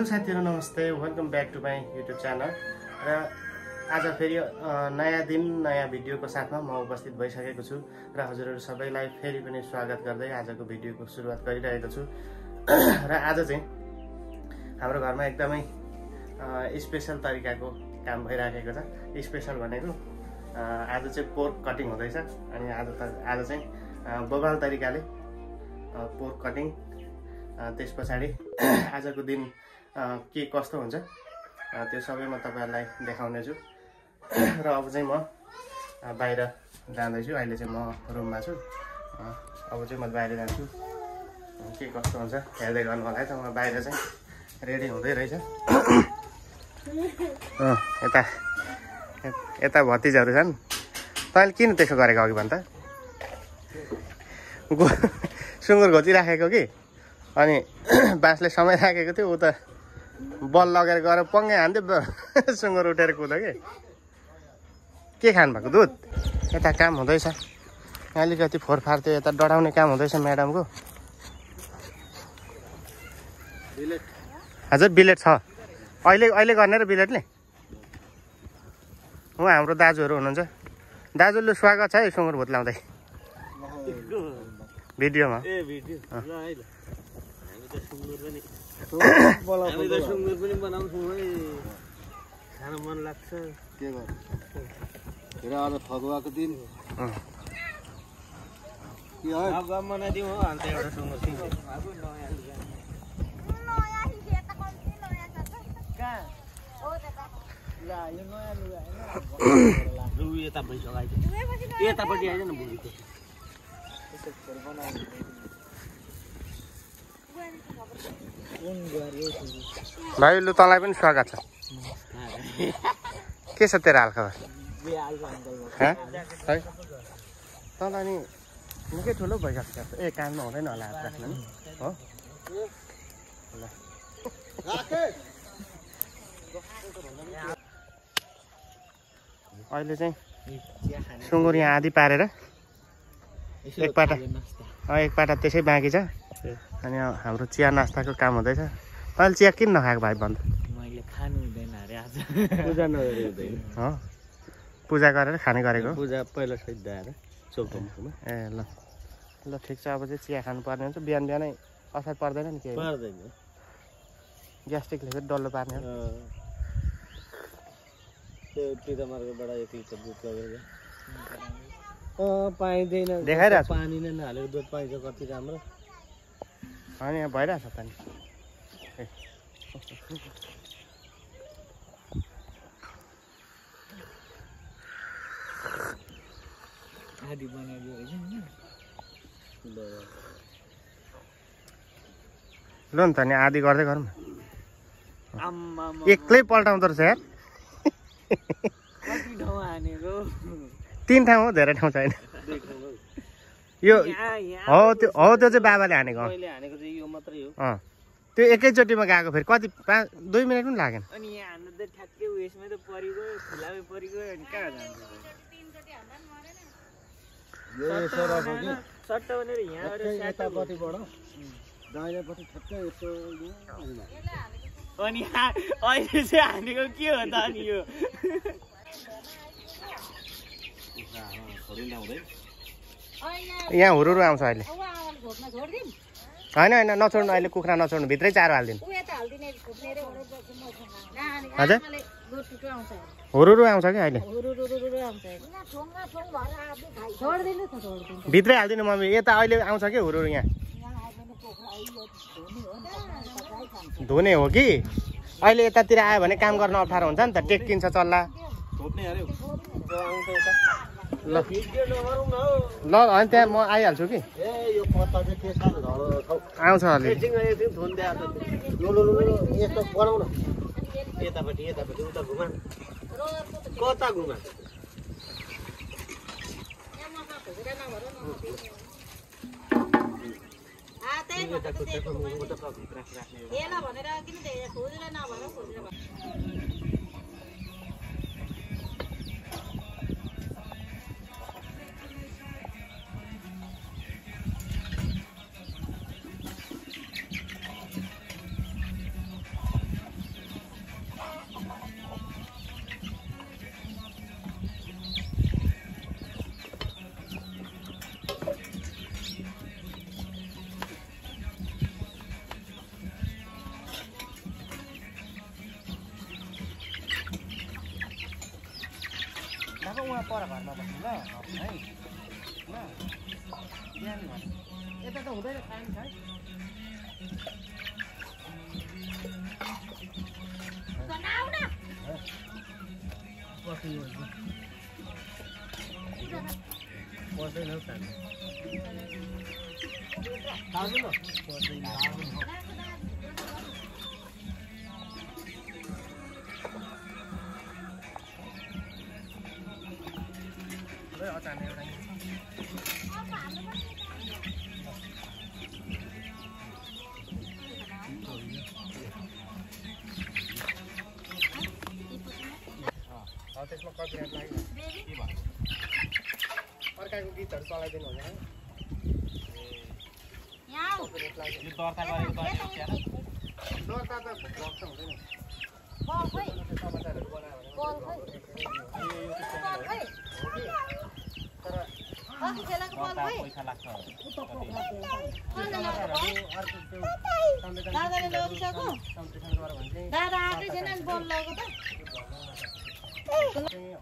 साथीहरु नमस्ते, welcome back to my YouTube channel. र आज फेरि नयाँ दिन नयाँ भिडियोको साथमा म उपस्थित भइसकेको छु र हजुरहरु सबैलाई फेरि पनि स्वागत गर्दै आजको भिडियोको सुरुवात गरिरहेको छु। र आज चाहिँ हाम्रो घरमा एकदमै स्पेशल तरिकाको काम भइराखेको छ। स्पेशल भनेको आज चाहिँ पोर्क कटिङ हुँदैछ अनि आज चाहिँ बबाल तरिकाले पोर्क कटिङ, त्यसपछि आजको दिन के कस्तो हुन्छ त्यो सबै म तपाईहरुलाई देखाउने छु। र अब चाहिँ म बाहिर जाँदैछु। अहिले चाहिँ म रुममा छु। अब चाहिँ म बाहिर जान्छु, के कस्तो हुन्छ हेर्दै गर्नु होला है त। म बाहिर चाहिँ रेडी हुँदै रहेछ। यता भतिजाहरू छन्। तैँले किन त्यसो गरेको अघि भन् त? सुँगुर घोचिराखेको कि, अनि बाँसले समय राखेको थियो, ऊ त बल लगेर गएर पङ्गे हान्थ्यो, सुँगुर उठेर कुद्यो कि। के खानु भएको? दुध? यता काम हुँदैछ, अलिकति फोरफार थियो, यता डढाउने काम हुँदैछ म्याडमको। हजुर बिलेट छ अहिले गर्ने र बिलेटले। उहाँ हाम्रो दाजुहरू हुनुहुन्छ। दाजुले स्वागत छ है सुँगुर भुत्लाउँदै भिडियोमा। हामी त सुँगुर पनि बनाउँछौँ है, खान मन लाग्छ। के गर्नु र आज फगुवाको दिन के हो? अब बनाइदिउँ हो अन्त एउटा सुँगुर सिक्यो। यता यतापट्टि आइज न भुँडीको भाइ। लु तँलाई पनि स्वागत छ। के छ तेरो हालखबर? है तँलाई नि निकै ठुलो भइसक्छ। ए कानमा हुँदैन होला हात राख्नु नि हो। अहिले चाहिँ सुँगुर यहाँ आधी पारेर एक पाटा त्यसै बाँकी छ। अनि हाम्रो चिया नास्ताको काम हुँदैछ। तैँले चिया किन नखाएको भाइ भन्? मैले खानु हुँदैन अरे आज, पूजा नगरे हुँदैन हो। पूजा गरेर खाने गरेको? पूजा पहिला सहित आएर चौकमा। ए ल ल ठिक छ। अब चाहिँ चिया खानु पर्ने हुन्छ। बिहान बिहानै असर पर्दैन नि? के पर्दैन, ग्यास्ट्रिकले चाहिँ डल्लो पार्ने हो। त्यो पितामार्गबाट 1 लिटर दुध लगेर पाइँदैन, देखाइरहेको पानी नै नहालेको दुध पाइन्छ। कति राम्रो। अनि यहाँ भइरहेछ त नि। आधी बनाइदियो ल नि त नि आधी गर्दै गरौँ एक्लै पल्टाउँदो रहेछ यार तीन ठाउँ हो धेरै ठाउँ छैन यो हो त्यो चाहिँ बाबाले हानेको त्यो एकैचोटिमा गएको फेरि कति 2 मिनट पनि लागेन अनि यहाँ हान्नु त ठ्याक्कै उयसमै त परिगयो खुलामै परिगयो अनि कहाँ जान्छ यो यसो राखौ कि सट्ट भनेर यहाँबाट यतापट्टिबाट दाहिनेपट्टि ठ्याक्कै यसो अनि अहिले चाहिँ हानेको के हो त अनि यो यहाँ हुरुरु आउँछ अहिले होइन होइन नछोड्नु अहिले कुखुरा नछोड्नु भित्रै चारो हालिदिनु हजुर हुरुरु आउँछ कि अहिले भित्रै हालिदिनु मम्मी यता अहिले आउँछ कि हुरुरु यहाँ धुने हो कि अहिले यतातिर आयो भने काम गर्न अप्ठ्यारो हुन्छ नि त टेक्किन्छ चल्ला ल ल होइन त्यहाँ म आइहाल्छु कि आउँछ अलि यस्तो बनाउन यतापट्टि उता घुमा कता घुमा उहाँ पर घरमा बस्नु ल है ल बिहान भन्नु यता त हुँदैन टाइम छ है त्यसमा कपिराइट लाग्यो अर्काको गीतहरू चलाइदिनु हुँदैन दर्ता त ब्लक त हुँदैन समाचारहरू बनायो भने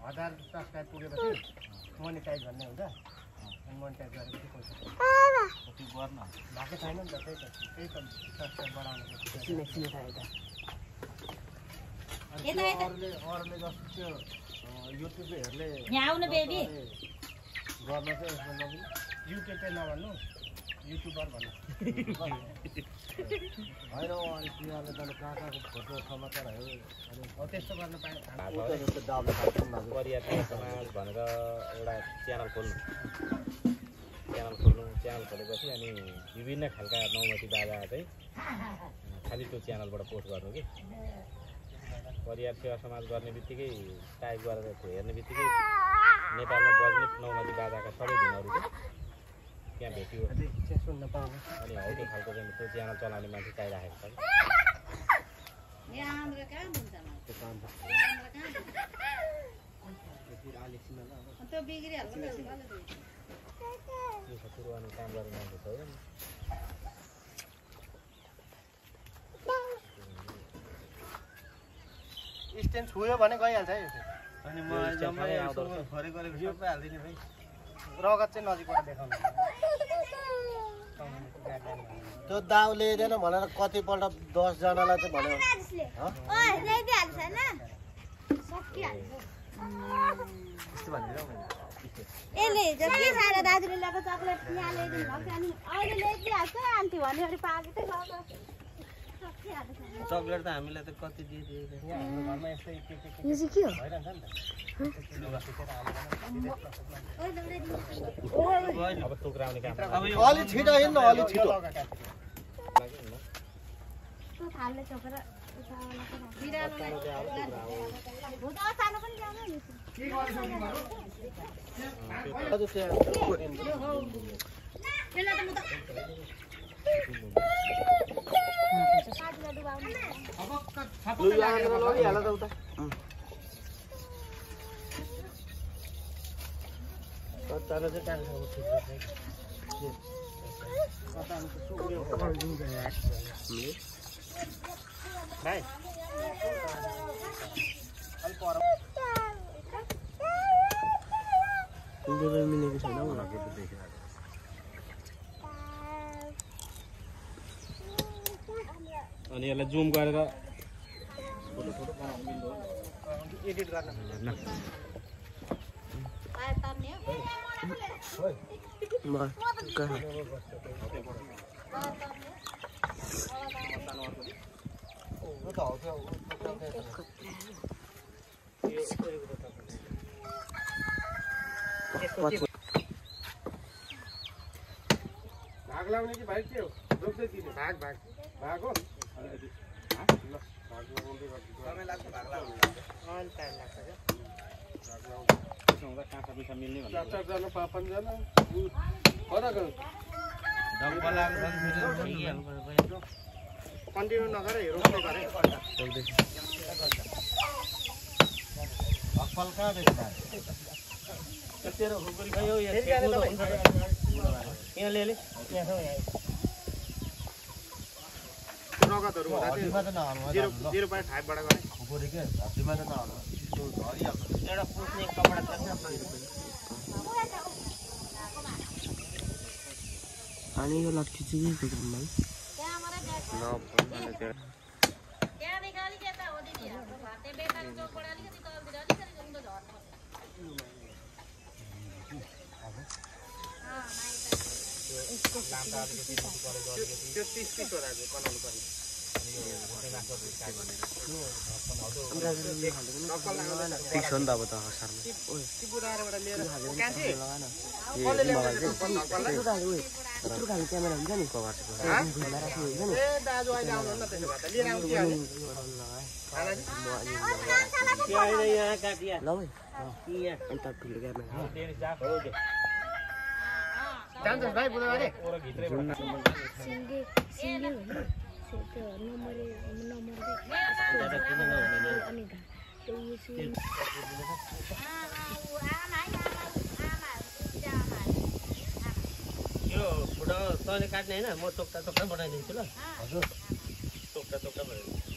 1000 सब्सक्राइब पुगेपछि मोनिटाइज भन्ने हुन्छ अनि मोनिटाइज गरेपछि पैसा भएको छैन नि त त्यही त सब्सक्राइब बढाउनु अरूले जस्तो त्यो युट्युबरहरूले गर्न चाहिँ यसमा नभन्नु युट्युब चाहिँ नभन्नु युट्युबर भन्नु होइन अनि तिनीहरूले त कहाँ कहाँको फोटो समाचारहरू अनि त्यस्तो गर्न पाएन परिवार समाज भनेर एउटा च्यानल खोल्नु च्यानल खोलेपछि अनि विभिन्न खालका नौमती बाजा चाहिँ खालि त्यो च्यानलबाट पोस्ट गर्नु कि परिवार सेवा समाज गर्ने बित्तिकै टाइप गरेर हेर्ने बित्तिकै नेपालमा बज्ने नौमती बाजाका सबै धुनहरू चाहिँ त्यहाँ भेट्यो अनि हौ त्यो खालको चाहिँ त्यो च्यानल चलाउने मान्छे चाहिरहेको छ सुरुवानी काम गर्ने मान्छे छ स्ट्यान्ड छुयो भने गइहाल्छ है अनि म जम्मै फरे गरेको सबै हाल्दिने भाइ रगत चाहिँ नजिकबाट देखाउनु त्यो दाउ ल्याइदिएन भनेर कतिपल्ट 10 जनालाई चाहिँ भन्यो यस्तो भनेर यसले के सारा दाजुले ल्याएको चक्लेट यहाँ ल्याइदिनु भएको थियो अनि अहिले ल्याइदिइहाल्छ आन्टी भन्यो भने पाकेटै गएको चक्लेट त हामीलाई त कति दिइदियो हाम्रो घरमा यस्तै के यो चाहिँ के हो भइरहन्छ नि अब टुक्राउने काम अलि छिटो हिँड्नु न अलि छिटो त्यो थालले छोपेर भुजा सानो पनि ल्याउनु नि भाइ मिलेको छैन अनि यसलाई जुम गरेर एडिट गर्न भाग लाउने कि भाइ के हो रोक्दै दिने भाग भाग भाग हो अलिकति ल भाग लगाउँदै गर्छु समय लाग्छ भाग लाउनु अनि टाइम लाग्छ क्या भाग लाउँदा त्यसो हुँदा काँचा पिसा मिल्ने भन्ने 4-4 जना 5-5 जना फरक कन्टिन्यू नगरे रोक्दै गरे अक्पल कहाँ देख्छ तेरो हुकुरी भयो यहाँ ले रगतहरू हुँदा चाहिँ 0.5 बाट गरे खुकुरी के हड्डीमा त नहाल्नु त्यो झरिहाल्छ एउटा पुस्ने कपडा छ अनि यो लट्ठी चाहिँ के गर्नु भाइ त्यो 30 पिस होला बनाउनु पर्ने फिक्स हो नि त अब त हसारमा क्यामेरा हुन्छ नि कभर यहाँ काटिया ल अन्त ठुलो क्यामेरा जान्छस् भाइ बुधबारे यो फोटो तैँले काट्ने होइन म टोक्टा टोक्टा बनाइदिन्छु ल हजुर टोक्टा टोक्टा बनाइदिन्छु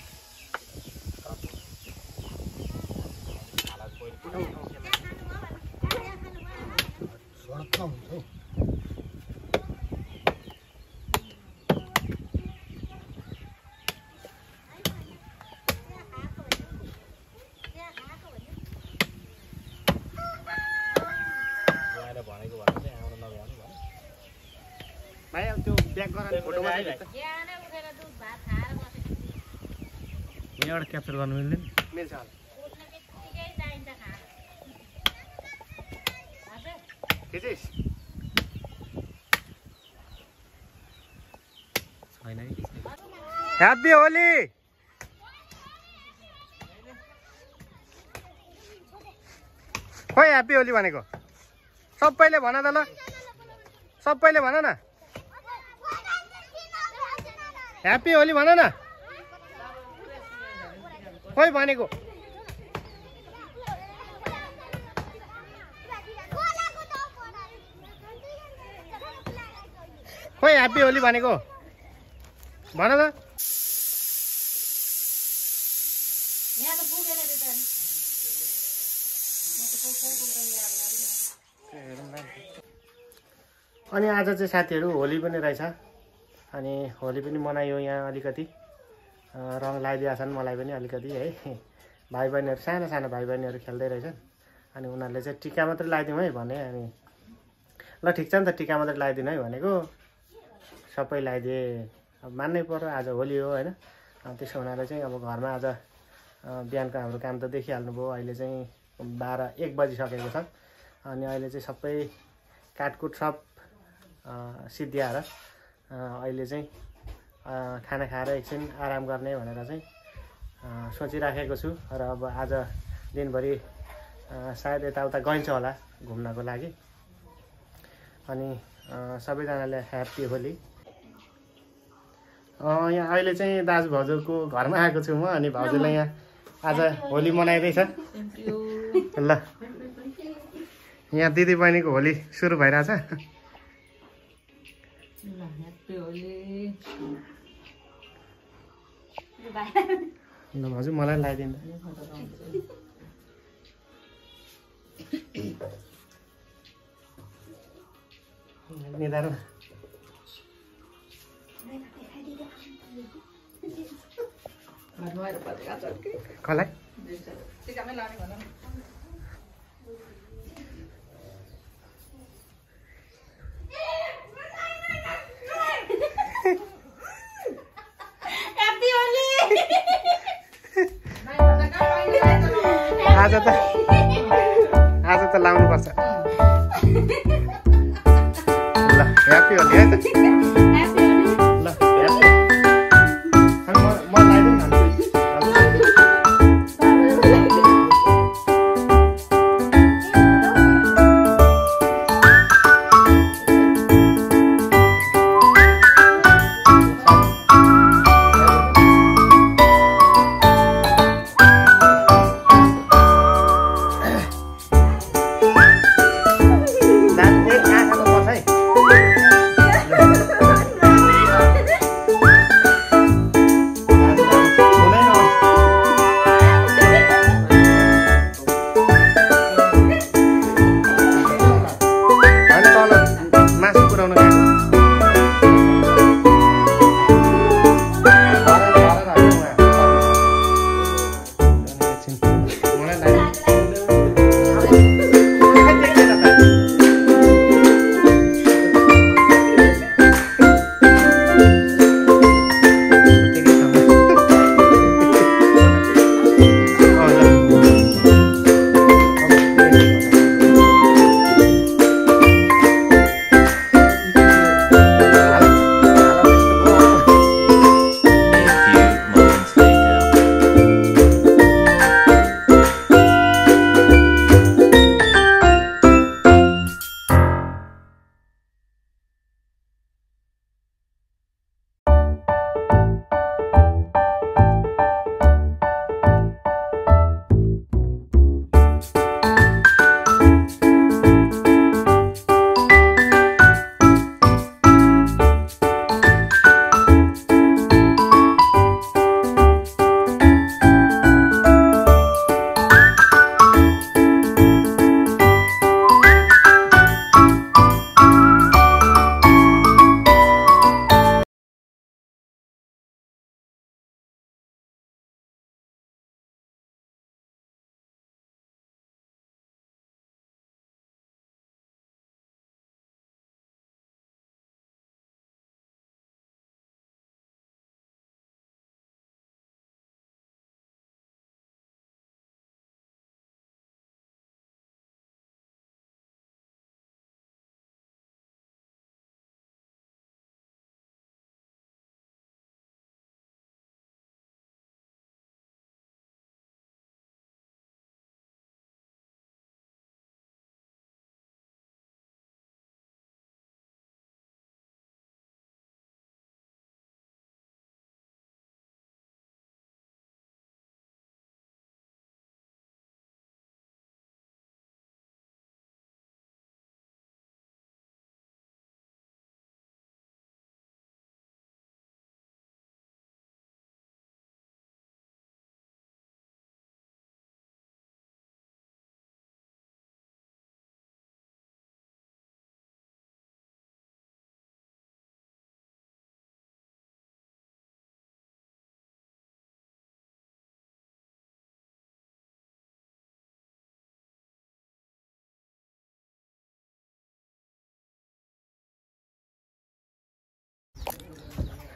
भाइ अब त्यो ब्याक गरेर फोटो एउटा क्याप्चर गर्नु मिल्दैन मिल्छ होला खिचिस छैन ह्याप्पी होली खोइ ह्याप्पी होली भनेको सबैले भन त ल सबैले भन न ह्याप्पी होली भन न खोइ भनेको खोइ ह्याप्पी होली भनेको भन त अनि आज चाहिँ साथीहरू होली पनि रहेछ अनि होली पनि मनायो यहाँ अलिकति रङ लगाइदिएछन् मलाई पनि अलिकति है भाइ बहिनीहरू सानो सानो भाइ बहिनीहरू खेल्दै रहेछन् अनि उनीहरूले चाहिँ टिका मात्रै लगाइदिउँ है भने अनि ल ठिक छ नि त टिका मात्रै लगाइदिनु है भनेको सबै लगाइदिए अब मान्नै पर्यो आज होली हो होइन त्यसो हुनाले चाहिँ अब घरमा आज बिहानको हाम्रो काम त देखिहाल्नुभयो अहिले चाहिँ 12-1 बजिसकेको छ अनि अहिले चाहिँ सबै काटकुट सब सिद्ध्याएर अहिले चाहिँ खाना खाएर एकछिन आराम गर्ने भनेर चाहिँ सोचिराखेको छु र अब आज दिनभरि सायद यताउता गइन्छ होला घुम्नको लागि अनि सबैजनाले ह्याप्पी होली यहाँ अहिले चाहिँ दाजु भाउजूको घरमा आएको छु म अनि भाउजूले यहाँ आज होली मनाइरहेछ ल यहाँ दिदी बहिनीको होली सुरु भइरहेछ ल भाउजू मलाई लगाइदिनु निधार कसलाई आज त लाउनुपर्छ ल ह्याप्पी होली है त ल ह्याप्पी म लगाइदिनु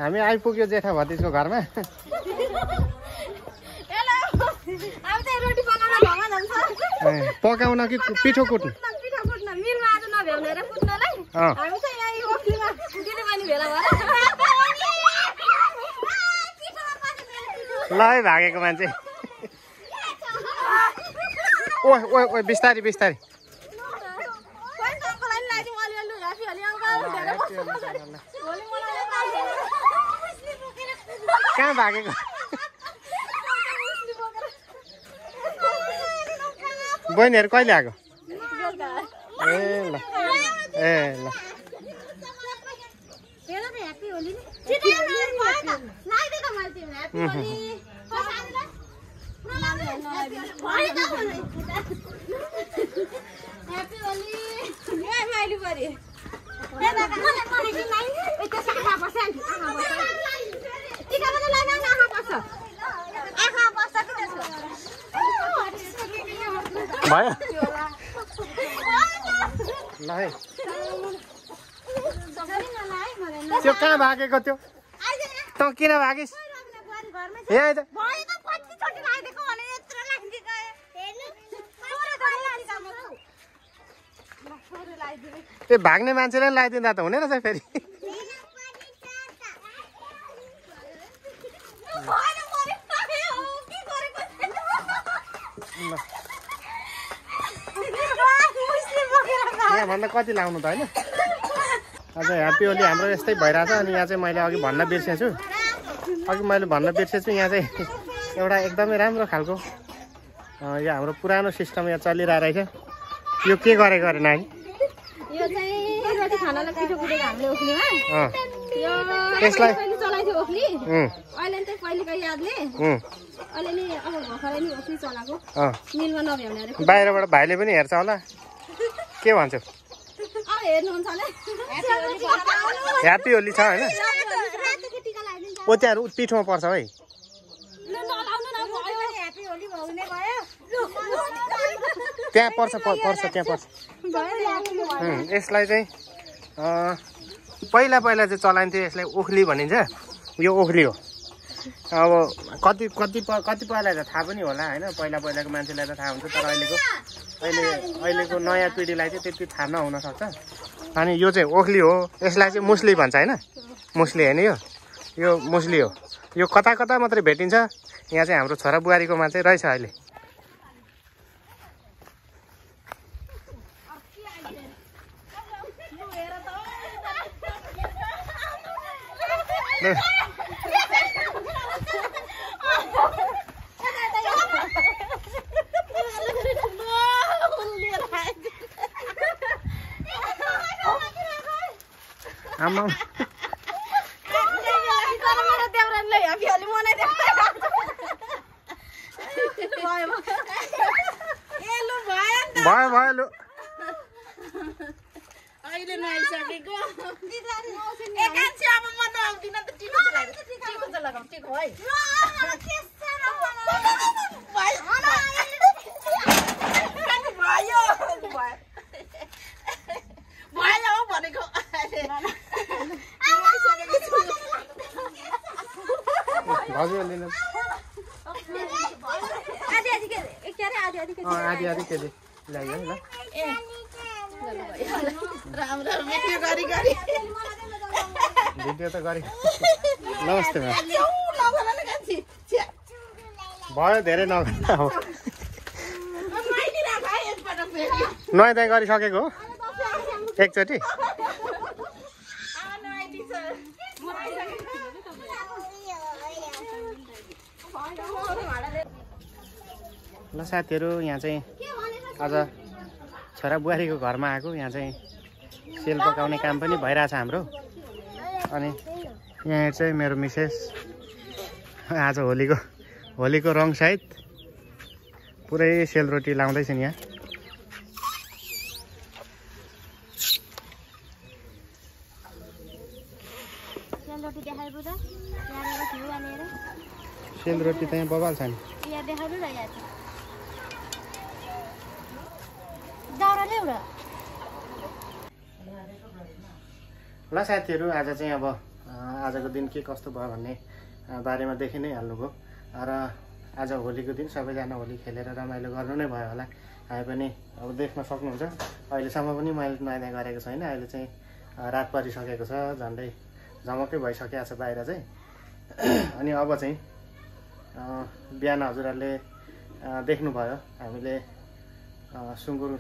हामी आइपुग्यो जेठा भतिजको घरमा। पकाउन कि पिठो कुट्नु? ल है भागेको मान्छे। ओ बिस्तारी बिस्तारी। कहाँ भागेको? बहिनीहरू कहिले आएको? ए ल ए ल भयो ल है। त्यो कहाँ भागेको त्यो? तँ किन भागिस्? यहाँ आइज। त्यो भाग्ने मान्छेलाई लगाइदिँदा त हुने रहेछ फेरि। यहाँभन्दा कति लाउनु त होइन? आज ह्याप्पी होली हाम्रो यस्तै भइरहेछ। अनि यहाँ चाहिँ मैले अघि भन्न बिर्सेछु यहाँ चाहिँ एउटा एकदमै राम्रो खालको यो हाम्रो पुरानो सिस्टम यहाँ चलिरहेको रहेछ। यो के गरेको अरे नानी? यो चाहिँ रोटी खानालाई पिठो कुटेको हामीले ओखलीमा यो यसलाई चलाइथ्यो ओखली। अहिले चाहिँ पहिलेको यादले अहिले नि अब भर्खरै नि ओखली चलाएको मिलमा नभ्याउने अरे। बाहिरबाट भाइले पनि हेर्छ होला, के भन्छ? अब हेर्नुहुन्छ होला ह्याप्पी होली छ होइन? ओ त्यहाँ पिठोमा पर्छ है। त्यहाँ पर्छ त्यहाँ पर्छ। यसलाई चाहिँ पहिला चाहिँ चलाइन्थ्यो। यसलाई ओखली भनिन्छ। यो ओखली हो। अब कति पहिला त थाहा पनि होला होइन? पहिलाको मान्छेलाई त थाहा हुन्छ, तर अहिलेको नयाँ पिँढीलाई चाहिँ त्यति थाहा नहुन सक्छ। अनि यो चाहिँ ओखली हो। यसलाई चाहिँ मुस्ली भन्छ होइन? मुस्ली होइन, यो मुस्ली हो। यो कता कता मात्रै भेटिन्छ। यहाँ चाहिँ हाम्रो छोरा बुहारीकोमा चाहिँ रहेछ अहिले। आमा भयो लु अहिले नआइसकेको एकान्छे अब म नआउँदिन त टिको चाहिँ लगाउँ टिको है भयो भनेको आधी केजी लाग्यो है ल। राम्रो भिडियो गरी भिडियो त गरे। नमस्ते भयो धेरै नगर्दा हो। नुहाइ धुवाइ गरिसकेको हो एकचोटि? ल साथीहरू, यहाँ चाहिँ आज छोरा बुहारीको घरमा आएको। यहाँ चाहिँ सेल पकाउने काम पनि भइरहेछ हाम्रो। अनि यहाँ चाहिँ मेरो मिसेस आज होलीको रङसहित पुरै सेलरोटी लाउँदैछन्। यहाँ सेलरोटी त यहाँ बबाल छ नि। ल साथीहरू, आज चाहिँ अब आजको दिन के कस्तो भयो भन्ने बारेमा देखि नै हाल्नुभयो र आज होलीको दिन सबैजना होली खेलेर रमाइलो गर्नु नै भयो होला। हामी पनि अब देख्न सक्नुहुन्छ अहिलेसम्म पनि मैले नुहाइ गरेको छैन। अहिले चाहिँ रात परिसकेको छ, झन्डै झमक्कै भइसकेको छ बाहिर चाहिँ। अनि अब चाहिँ बिहान हजुरहरूले देख्नुभयो हामीले सुँगुर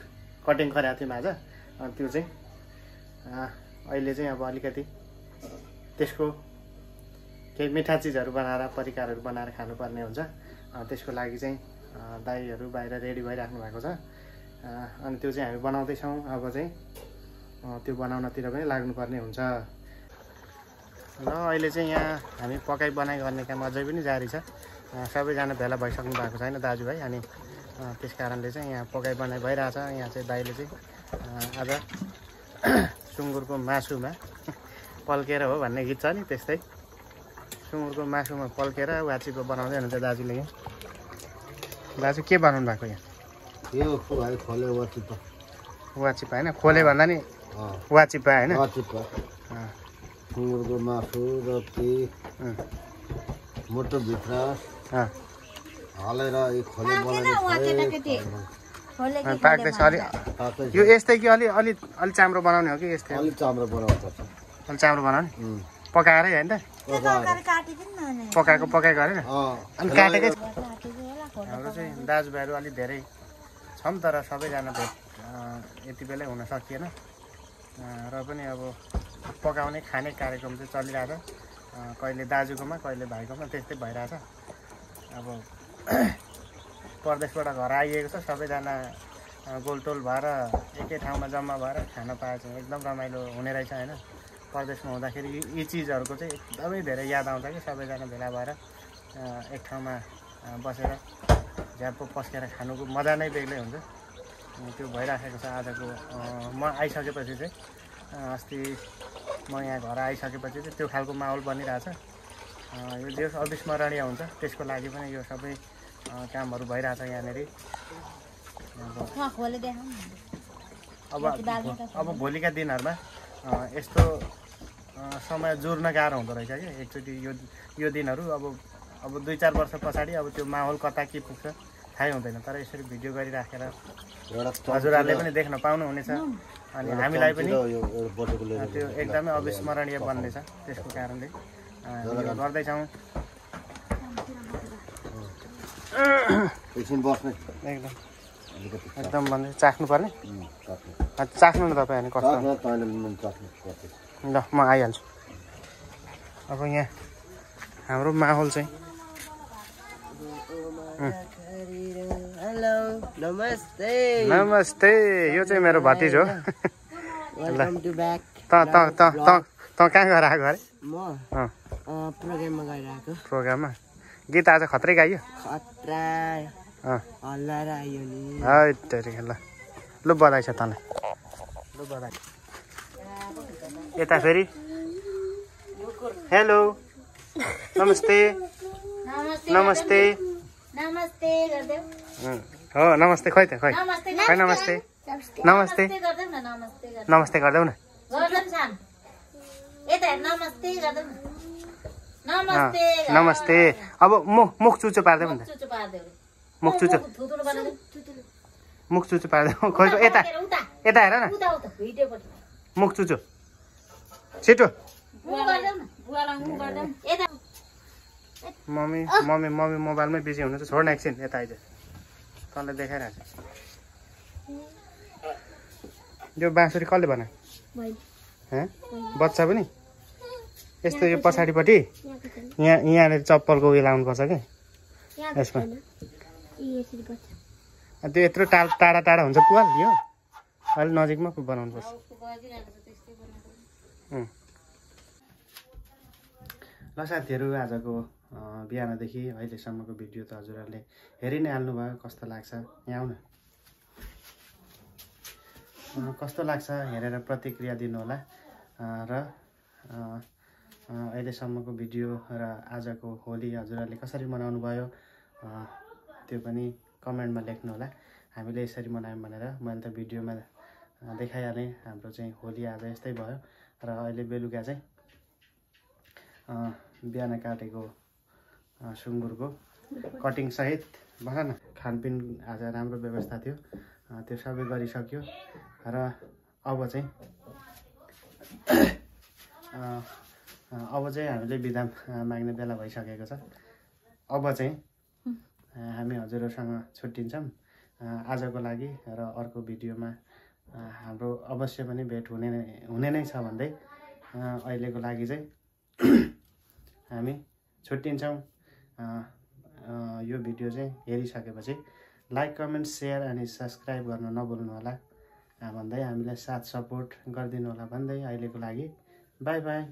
कटिङ गरेको थियौँ आज। अनि त्यो चाहिँ अहिले चाहिँ अब अलिकति त्यसको केही मिठा चिजहरू बनाएर परिकारहरू बनाएर खानुपर्ने हुन्छ। त्यसको लागि चाहिँ दाइहरू बाहिर रेडी भइराख्नु भएको छ। अनि त्यो चाहिँ हामी बनाउँदैछौँ। अब चाहिँ त्यो बनाउनतिर पनि लाग्नुपर्ने हुन्छ। र अहिले चाहिँ यहाँ हामी पकाइ बनाइ गर्ने काम अझै पनि जारी छ। सबैजना भेला भइसक्नु भएको छैन दाजुभाइ। अनि त्यस कारणले चाहिँ यहाँ पकाइ बनाइ भइरहेछ। यहाँ चाहिँ दाइले चाहिँ आज सुँगुरको मासुमा पल्केर हो भन्ने गीत छ नि, त्यस्तै सुँगुरको मासुमा पल्केर वाचिपा बनाउँदै हुनुहुन्छ दाजुले। यहाँ दाजु के बनाउनु भएको यहाँ? यो खोले वाचिपा। वाचिपा होइन, खोले भन्दा नि वाचिपा होइन। वाचिपा सुँगुरको मासु रोटी मोटो भित्र हालेर यो खोले बनाएर पाक्दैछ। अलि यो यस्तै कि अलि अलि अलि चाम्रो बनाउने हो कि यस्तै? अलिक चाम्रो बनाउनुपर्छ। अलि चाम्रो बनाउने पकाएरै होइन त? पकाएको गरेन अनि काटेकै। हाम्रो चाहिँ दाजुभाइहरू अलिक धेरै छौँ तर सबैजना भेट यति बेलै हुन सकिएन। र पनि अब पकाउने खाने कार्यक्रम चाहिँ चलिरहेछ। कहिले दाजुकोमा कहिले भाइकोमा त्यस्तै भइरहेछ। अब परदेशबाट घर आइएको छ, सबैजना गोलटोल भएर एकै ठाउँमा जम्मा भएर खान पाए चाहिँ एकदम रमाइलो हुने रहेछ होइन। परदेशमा हुँदाखेरि यी चिजहरूको चाहिँ एकदमै धेरै याद आउँछ कि सबैजना भेला भएर एक ठाउँमा बसेर झ्याप्पो पस्केर खानुको मजा नै बेग्लै हुन्छ। त्यो भइराखेको छ। आजको म आइसकेपछि चाहिँ अस्ति म यहाँ घर आइसकेपछि चाहिँ त्यो खालको माहौल बनिरहेछ। यो देश अविस्मरणीय हुन्छ, त्यसको लागि पनि यो सबै कामहरू भइरहेछ यहाँनिर। अब भोलिका दिनहरूमा यस्तो समय जोड्न गाह्रो हुँदो रहेछ कि एकचोटि यो दिनहरू अब 2-4 वर्ष पछाडि अब त्यो माहौल कता के पुग्छ थाहै हुँदैन। तर यसरी भिडियो गरिराखेर हजुरहरूले पनि देख्न पाउनुहुनेछ। अनि हामीलाई पनि त्यो एकदमै अविस्मरणीय बन्नेछ। त्यसको कारणले गर्दैछौँ। एकदम भन्दै चाख्नुपर्ने। चाख्नु न तपाईँ अनि कस्तो। ल म आइहाल्छु। अब यहाँ हाम्रो माहौल चाहिँ हेलो नमस्ते। नमस्ते। यो चाहिँ मेरो भतिज हो। Welcome to back. त कहाँ गएर आएको अरे? म प्रोग्राममा गइरहेको। प्रोग्राममा गीत आज खत्रै गाइयो? खतरा हल्लाएर आइयो नि। ल ल बधाई छ तँलाई। ल बधाई। यता फेरि हेलो नमस्ते नमस्ते हो नमस्ते। खै त खै खै नमस्ते नमस्ते नमस्ते गर्दैौ न। नमस्ते। अब मुख चुचो पार्दै नि त। मुख चुचो पार्दै। खोइ यता यता हेर न। मुख चुचो छिटो। मम्मी मोबाइलमै बिजी हुनुहुन्छ। छोड्न एकछिन यता आइज। तँलाई देखाइरहेको छु। यो बाँसुरी कसले बनायो? बच्चा पनि यस्तो यो पछाडिपट्टि यहाँनिर चप्पलको उयो लाउनुपर्छ कि यसमा। त्यो यत्रो टाढा हुन्छ पुवाल। यो अलिक नजिकमा बनाउनुपर्छ। ल साथीहरू आजको बिहानदेखि अहिलेसम्मको भिडियो त हजुरहरूले हेरि नै हाल्नुभयो। कस्तो लाग्छ यहाँ आउन। कस्तो लाग्छ हेरेर प्रतिक्रिया दिनुहोला। र अहिलेसम्मको भिडियो र आजको होली हजुरहरूले कसरी मनाउनु भयो त्यो पनि कमेन्टमा लेख्नुहोला। हामीले यसरी मनायौँ भनेर। मैले त भिडियोमा देखाइहालेँ। हाम्रो चाहिँ होली आज यस्तै भयो। र अहिले बेलुका चाहिँ बिहान काटेको सुँगुरको कटिङ सहित भन न खानपिन आज राम्रो व्यवस्था थियो त्यो सबै गरिसक्यो र अब चाहिँ हामीले बिदा माग्ने बेला भइसकेको छ। अब चाहिँ हामी हजुरहरूसँग छुट्टिन्छौँ आजको लागि र अर्को भिडियोमा हाम्रो अवश्य पनि भेट हुने नै छ भन्दै अहिलेको लागि चाहिँ हामी छुट्टिन्छौँ। यो भिडियो चाहिँ हेरिसकेपछि लाइक कमेन्ट सेयर अनि सब्सक्राइब गर्न नभुल्नु होला भन्दै हामीलाई साथ सपोर्ट गरिदिनु होला भन्दै अहिलेको लागि बाई बाई।